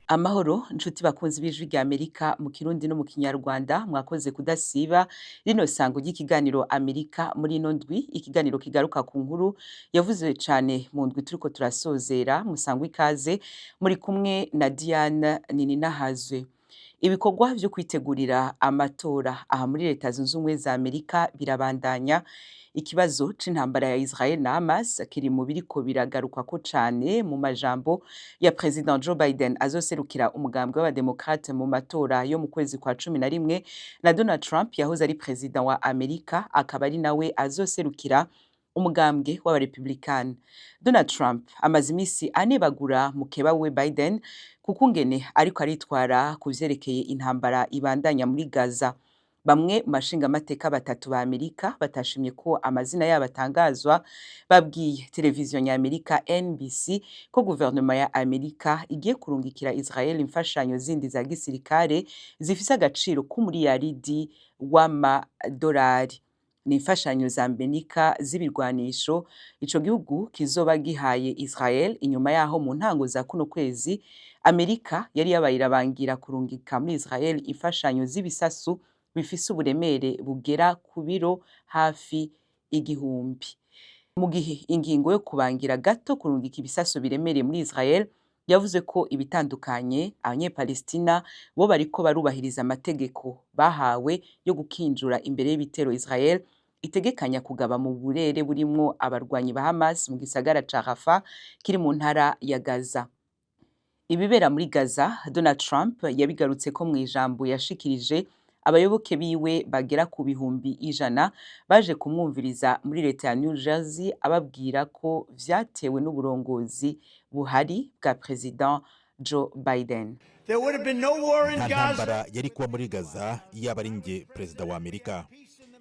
Amahoro nshuti bakunzi b'Ijwi rya Amerika mu Kirundi no mu Kinyarwanda. Mwakoze kudasiba rino sango ry'ikiganiro Amerika muri ino ndwi, ikiganiro kigaruka ku nkuru yavuze cane mu ndwi turiko turasozera. Musangwa ikaze, muri kumwe na Diane Nininahazwe. Ibikorwa vyo kwitegurira amatora aha muri Leta Zunze Ubumwe za Amerika birabandanya. Ikibazo c'intambara ya Israel na Hamas kiri mu biriko biragarukwako cane mu majambo ya President Joe Biden azoserukira umugambwe w'Abademokrate mu matora yo mu kwezi kwa 11, na Donald Trump yahoze ari President wa Amerika, akaba ari nawe azoserukira umugambwe w'Abarepublikani. Donald Trump amaze imisi anebagura mukeba we Biden kukungene ariko aritwara ku vyerekeye intambara ibandanya muri Gaza. Bamwe mu bashingamateka batatu ba Amerika batashimye ko amazina yabo atangazwa babwiye televiziyo nyamerika NBC ko guverinoma ya Amerika igiye kurungikira Israel imfashanyo zindi za gisirikare zifise agaciro k'umuriyaridi w'amadolari. Ni imfashanyo za Amerika z'ibirwanisho ico gihugu kizoba gihaye Israel inyuma yaho mu ntango za kuno kwezi Amerika yari yabaye irabangira kurungika muri Israel imfashanyo z'ibisasu bifise uburemere bugera ku biro hafi 1000. Mu gihe ingingo yo kubangira gato kurungika ibisasu biremereye muri Israel yavuze ko ibitandukanye, Abanyepalestina bo bariko barubahiriza amategeko bahawe yo gukinjura imbere y'ibitero Israel itegekanya kugaba mu burere burimwo abarwanyi ba Hamas mu gisagara ca Rafah kiri mu ntara ya Gaza. Ibibera muri Gaza, Donald Trump yabigarutseko mw'ijambo yashikirije abayoboke biwe bagera ku 100,000 baje kumwumviriza muri leta ya New Jersey, ababwira ko vyatewe n'uburongozi buhari bwa President Joe Biden. There would have been no war in Nta Gaza. ntambara yari kuba muri Gaza iyo aba ari njye perezida wa Amerika.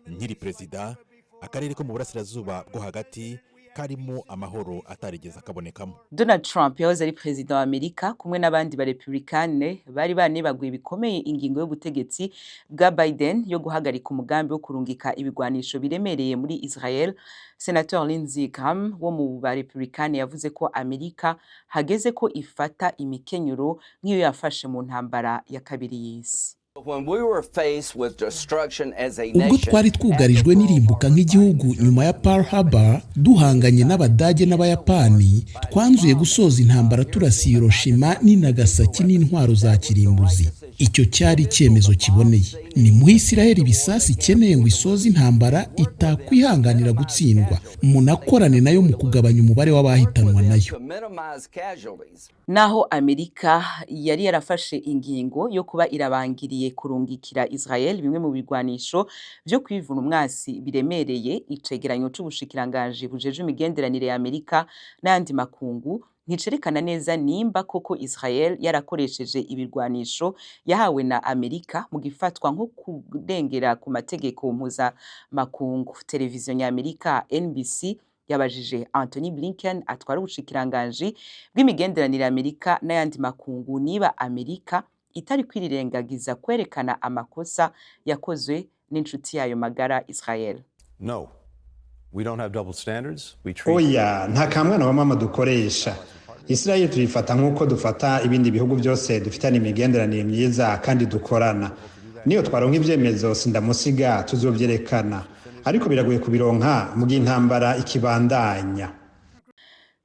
Nkiri perezida, akarere ko mu Burasirazuba bwo Hagati karimo amahoro atarigeze akabonekamo. Donald Trump yahoze ari perezida wa Amerika kumwe n'abandi barepublikane bari banebaguye bikomeye ingingo y'ubutegetsi bwa Biden yo guhagarika umugambi wo kurungika ibigwanisho biremereye muri Israel. Senator Lindsey Graham wo mu barepublikane yavuze ko Amerika hageze ko ifata imikenyero nk'iyo yafashe mu ntambara ya kabiri y'isi. When we were faced with destruction as a Ubwo nation, twari twugarijwe n'irimbuka nk'igihugu nyuma ya Pearl Harbor, duhanganye n'Abadage n'Abayapani, twanzuye gusoza intambara turasiye Hiroshima n'i Nagasaki n'intwaro za kirimbuzi. Icyo cyari icyemezo kiboneye. Ni muhe Isiraheli ibisasu ikeneye ngo isoze intambara itakwihanganira gutsindwa, munakorane nayo mu kugabanya umubare w'abahitanwa nayo. to minimize casualties. Naho Amerika yari yarafashe ingingo yo kuba irabangiriye kurungikira Israel bimwe mu bigwanisho vyo kwivuna umwasi biremereye, icegeranyo c'ubushikiranganji bujejwe imigenderanire ya Amerika n'ayandi makungu nticerekana neza nimba koko Israel yarakoresheje ibirwanisho yahawe na Amerika mu gifatwa nko kurengera ku mategeko mpuzamakungu. Televiziyo nyamerika NBC yabajije Antony Blinken atwara ubushikiranganji bw'imigenderanire ya Amerika n'ayandi makungu niba Amerika itari kwirirengagiza kwerekana amakosa yakozwe n'inshuti yayo magara Israel. No, we don't have double standards. We treat Oya, nta kamwana wa mama dukoresha. Israel tuyifata nk'uko dufata ibindi bihugu byose dufitanye imigenderanire myiza kandi dukorana. Niyo twaronka ibyemezo sindamusiga, tuzovyerekana, ariko biragoye kubironka mu gihe intambara ikibandanya.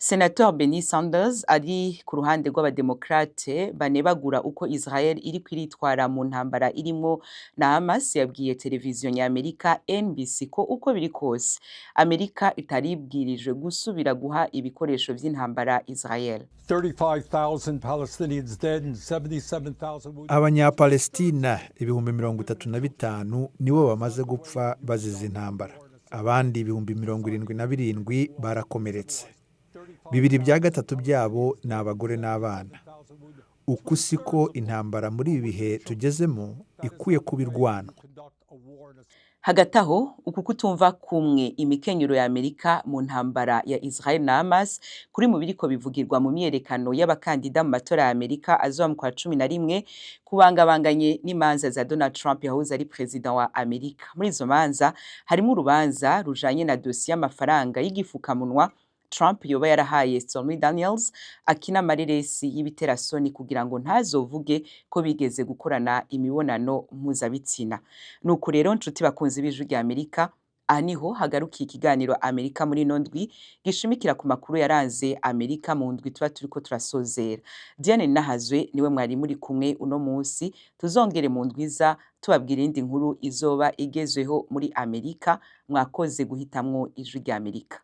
Senator Bernie Sanders ari ku ruhande rw'Abademokrate banebagura uko Israel iriko iritwara mu ntambara irimwo na Hamas yabwiye televiziyo nyamerika NBC ko uko biri kose Amerika itaribwirijwe gusubira guha ibikoresho vy'intambara Israel. 35,000 Palestinians dead and 77,000 wounded. Abanyapalestina 35,000 nibo bamaze gupfa bazize intambara, abandi 77,000 barakomeretse. Bibiri bya gatatu byabo ni abagore n'abana. Uku siko intambara muri ibi bihe tugezemo ikwiye kuba irwanwa. Hagati aho, uku kutumva kumwe imikenyero ya Amerika mu ntambara ya Israel na Hamas kuri mu biriko bivugirwa mu myiyerekano y'abakandida mu matora ya Amerika azoba mu kwa 11, kubangabanganye n'imanza za Donald Trump yahoze ari perezida wa Amerika. Muri izo manza harimo urubanza rujanye na dosiye y'amafaranga y'igifukamunwa. Trump yoba yarahaye Stormy Daniels akina amareresi y'ibiterasoni kugira ngo ntazovuge ko bigeze gukorana imibonano mpuzabitsina. Nuko rero, nshuti bakunzi b'Ijwi rya Amerika, aha niho hagarukiye ikiganiro Amerika muri ino ndwi, gishimikira ku makuru yaranze Amerika mu ndwi tuba turiko turasozera. Diane Nahazwe niwe mwari muri kumwe uno munsi. Tuzongere mu ndwiza tubabwira iyindi nkuru izoba igezweho muri Amerika. Mwakoze guhitamwo Ijwi rya Amerika.